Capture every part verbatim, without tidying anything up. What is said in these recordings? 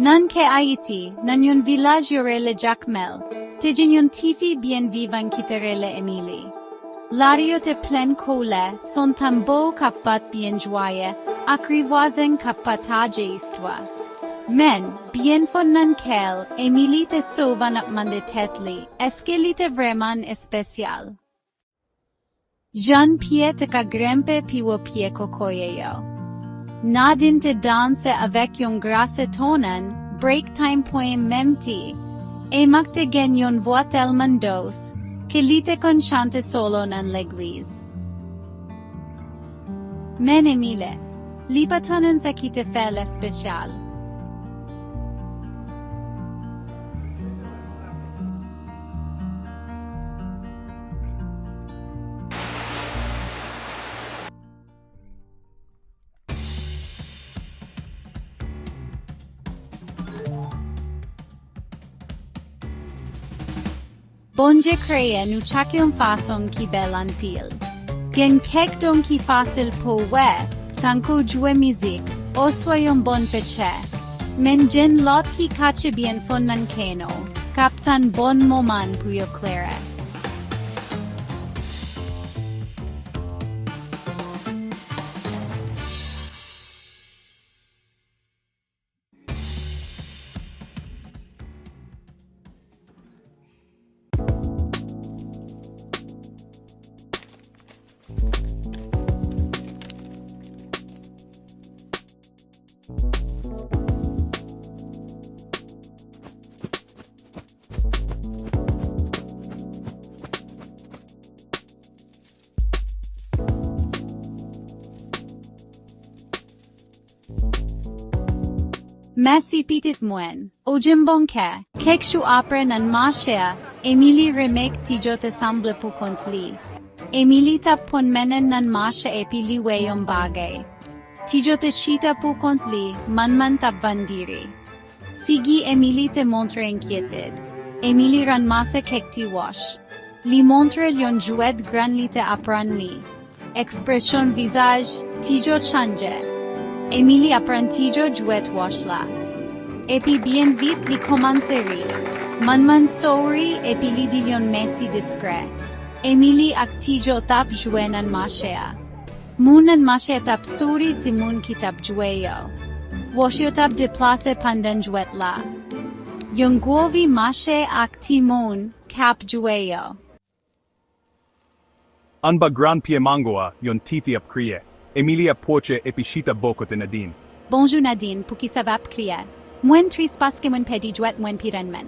Nan kè Ayiti, nan yon vilaj yo rele Jakmèl, te gen yon tifi byen vivan ki te rele Emily. Lari yo te plen koulè, son tanbou k ap bat byen jwaye, ak ri vwazen k ap pataje istwa. Men, byen fon nan kè l, Emily te souvan ap mande tèt li, èske li te vrèman espesyal? Jan pye te ka grenpe pi wo pye kokoye yo. Nadine te danse avèk yon gras etonan, break time pwen menm ti. Emma te gen yon vwa tèlman dous, ke li te konn chante solo nan legliz. Men Emily, li pa t anyen sa ki te fè l espesyal. Bondye kreye nou chak yon fason ki bèl anpil. Gen kèk don ki fasil pou w wè, tankou jwe mizik, oswa yon bon pechè. Men gen lòt ki kache byen fon nan kè nou, k ap tann bon moman pou yo klere. Mèsi pitit mwen, ou gen bon kè. Kèk jou apre nan mache a, Emily remake Tijo te sanble pou kont li. Emily t ap pwonmennen nan mache epi li wè yon bagay. Tijo te chita pou kont li, manman t ap vann diri. Figi Emily te montre enkyetid. Emily ranmase kèk ti wòch. Li montre l yon jwèt grann li te aprann li. Ekspresyon vizaj Tijo chanje. Emily aprann Tijo jwèt wòch la. Epi byen vit li kòmanse ri. Manman souri epi li di l yon mèsi diskrè. Emily ak Tijo t ap jwe nan mache a. Moun nan mache t ap souri timoun ki t ap jwe yo. Wòch yo t ap deplase pandan jwèt la. Yon gwo vi mache ak timoun k ap jwe yo. Anba gran pye mango a, yon tifi ap kriye. Emily ap pwoche epi chita bò kote Nadine. Bonjou Nadine, poukisa w ap kriye? Mwen tris paske mwen pèdi jwèt mwen pi renmen.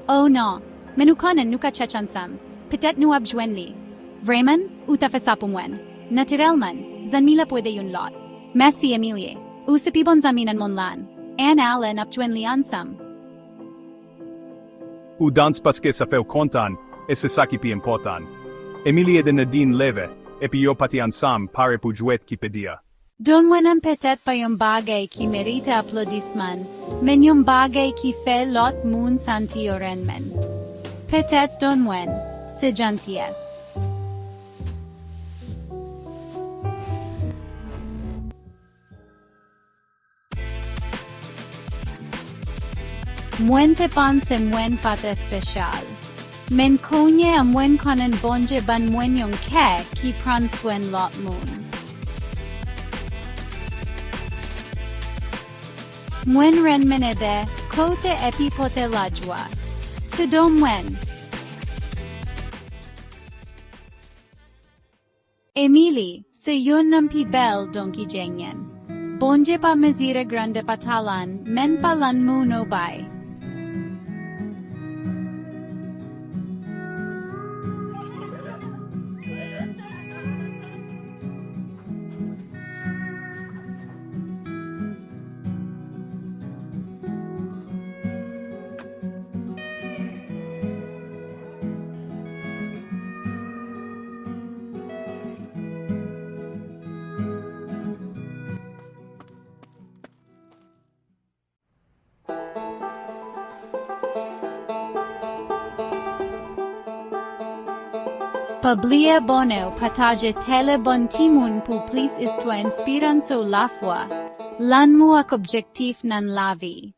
O non, men ou konnen nou ka chèche ansanm. Petèt nou ap jwenn li. Vrèman, ou ta fè sa pou mwen. Natirèlman, zanmi l ap ede youn lòt. Mèsi Emily, ou se pi bon zanmi nan mond lan. Ann al n ap jwenn li ansanm. Ou danse paske sa fè w kontan, e se sa ki pi enpòtan. Emily ede Nadine leve, epi yo pati ansanm pare pou jwèt ki pèdi a. Don mwen an petèt pa yon bagay ki merite aplodisman, men yon bagay ki fè lòt moun santi yo renmen. Petèt don mwen, se jantiyès. Mwen te panse mwen pa t espesyal. Men kounye a mwen konnen Bondye ban mwen yon kè ki pran swen lòt moun. Mwen renmen ede, koute epi pote lajwa. Se don mwen. Emily, se youn nan pi bèl don ki genyen. Bondye pa mezire grandè pa talan, men pa lanmou nou bay. Pa bliye abòne, pataje, tèle ban timoun pou plis istwa enspiran sou lafwa, lanmou ak objektif nan lavi.